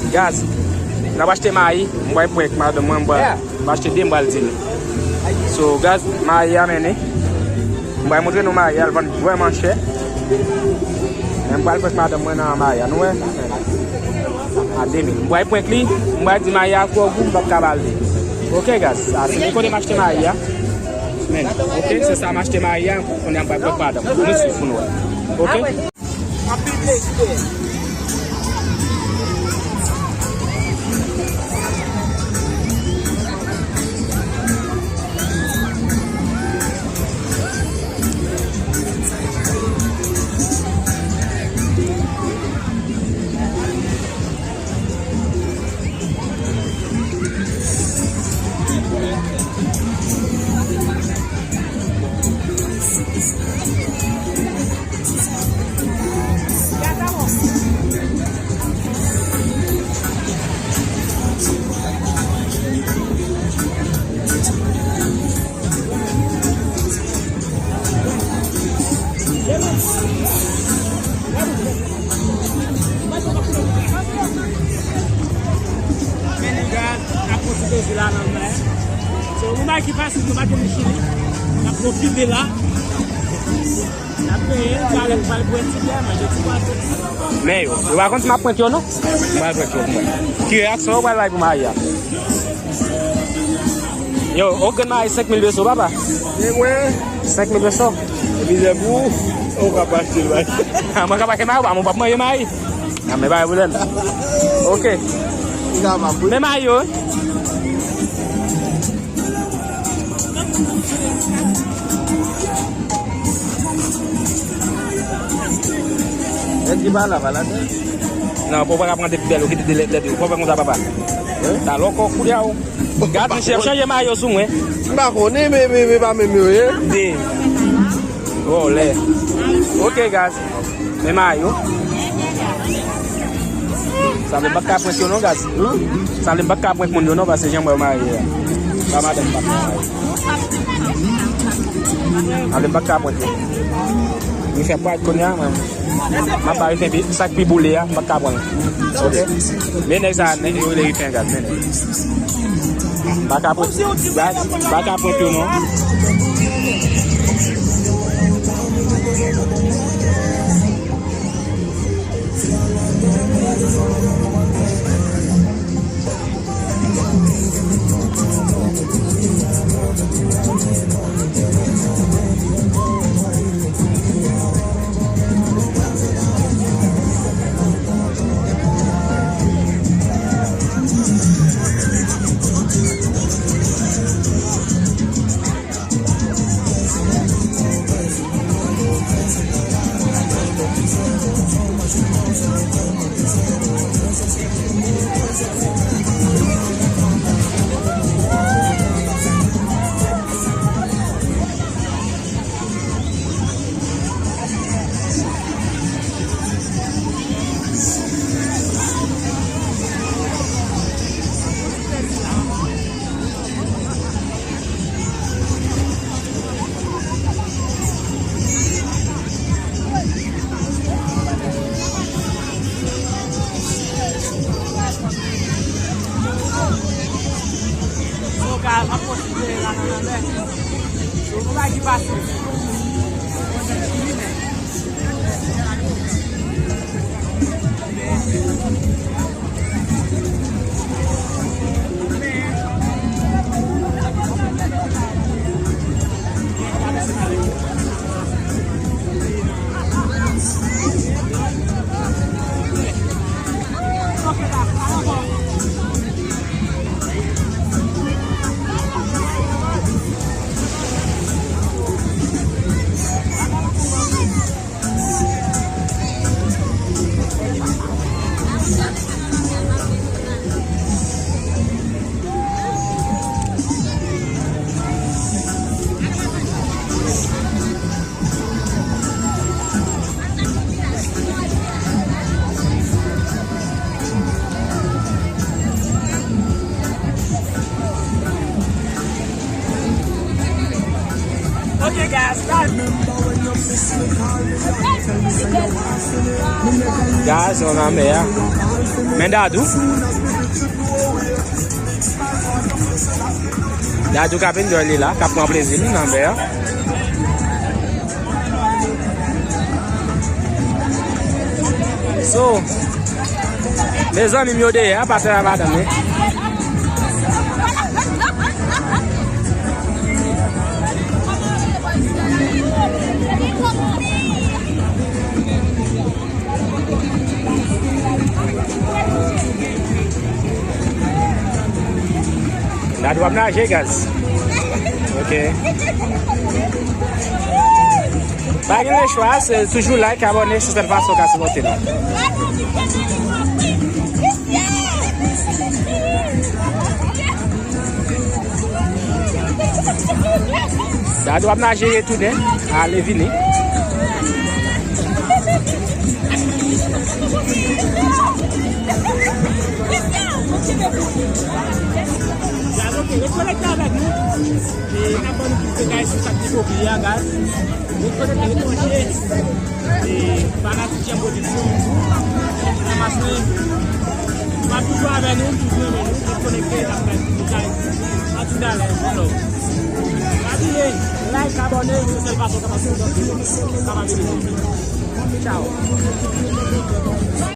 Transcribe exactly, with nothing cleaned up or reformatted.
Guys, n ap achte mayi, m pral prank madanm mwen, m pral, m achte de, m pral di l. So, guys, mayi a mennen. M pral montre nou mayi a, l vann vrèman chè. Men m pral prank madanm mwen nan mayi a, nou wè? A de mil. M pral prank li, m pral di mayi a twò gou, m p ap ka ba l li. Ok, guys, sa se kote m achte mayi a. Men, ok, se sa m achte mayi a, kounye a m pral prank madanm. Nou swiv pou nou wè. Ok? Anpil plezi. Men nèg la ap pran ti plezi la nan men. Se yon bagay ki fasil, nou pa gen Chili. N ap pwofite la. N ap benyen, talè m pral bwè ti bè, manje ti bwason. Men yo, yo pa konn si m ap prank yo non. M pral prank yo pou mwen. Ki reyaksyon yo pral bay pou mayi a? Yo, yon grenn mayi senk mil peso, papa. E mwen? Senk mil peso. E mizè pou ou, ou ka pa achte l bay. A, mwen ka pa achte mayi, ou pa, mwen p ap manje mayi. A, men pa gen pwoblèm. Ok. Li ka pa pou. Men mayi yo, wi. Nèg ki pa la, pa la tè. Non, pou w pa ka pran de pi bèl, ou kite de lèt, lèt, ou pa fè konsa, papa. Hein? Talè ankò, koulye a, ou. Gad, misye ap chanje mayo sou mwen. M pa konnen, men, men, men pa menm yo ye. De. Vòlè. Ok, guys. Men mayo. Sa vle m pa ka prank yo non, guys. Sa vle m pa ka prank moun yo non, paske jan mwen marye a. Pa madanm pa ka. Sa vle m pa ka prank yo. Li fè pwad kounye a, mwen. M ap ba li fè pi, sa k pi boule a, m pa ka prank. Ok? Men nèg sa, nèg yo rele Rifen, guys, men nèg. Pa ka prank, guys, pa ka prank yo non. Guys, nou nan lanmè a. Men Dadou. Dadou k ap enjoy li la, k ap pran plezi li nan lanmè a. So, mezanmi m yo dèyè a, pa travay madanm, wi. Dadou ap naje, guys. Ok. Pa gen lechwa, se toujou like, abòne, se sèl fason w ka sipòte nou. Dadou ap naje retounen, ale vini. Guys, ok, ret konekte avèk nou. E n ap ban nou plis detay sou sa k te kouvri a, guys. Ret konekte, ret branche. E fanatik Jan Pwodiksyon, nan mas mwen. Nou ap toujou avèk nou, toujou renmen nou, ret konekte, n ap bay plis detay. A toutalè, one love. Pa bliye, like, abòne, se sèl fason w kapab sipòte nou. Sa va vini. Ciao.